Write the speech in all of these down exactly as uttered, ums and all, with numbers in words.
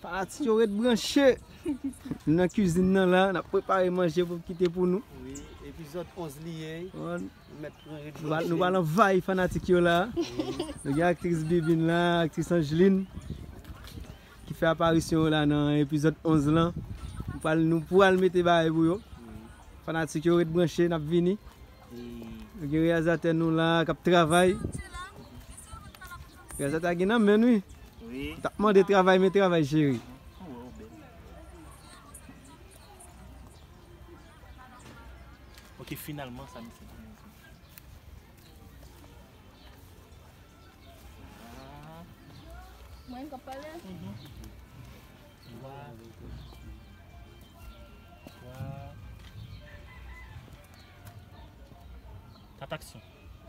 Fanatik yo, ret branche. Nou nan kizin nan la, n ap prepare manje pou kite pou nou. Wi, epizòd onz li ye. Wi. Nou mèt pran ret branche. Nou pral, nou pral anvayi fanatik yo la. Wi. Nou gen aktris Bibin la, aktris Angeline, ki fè aparisyon yo la nan epizòd onz lan. Nou pral, nou pral mete bagay pou yo. Wi. Fanatik yo, ret branche, n ap vini. Wi. Nou gen reyalizatè nou la k ap travay. Reyalizatè a gen nan men, wi. Wi. T ap mande travay, men travay, cheri. Ou wè, ou bèl. Ok, finalman, sa misye di. Ah. Mwen k ap pale? Mhm. Wa. Wa. Kat aksyon.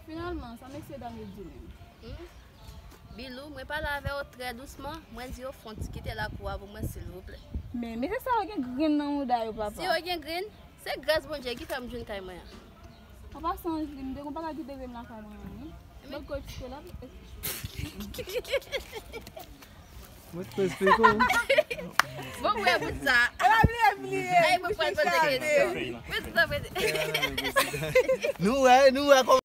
Finalman, sa mesye dam yo di menm? Hmm? Bilou, mwen pale avè w trè dousman, mwen di yo fon ti kite lakou a pou mwen, silvouplè. Men, mesye sa yo gen grenn nan mouda yo, papa. Si yo gen grenn, se gras Bondye ki fè m jwenn kay mwen an. An pasan, Angeline, m te gon bagay ki te rive m lakay mwen an, wi. Lòt kote la. Mwen te esplike w. Bon, mwen bout sa. Ay, mwen pral poze kesyon. Mwen tout an poze. Nou wè, nou wè kòman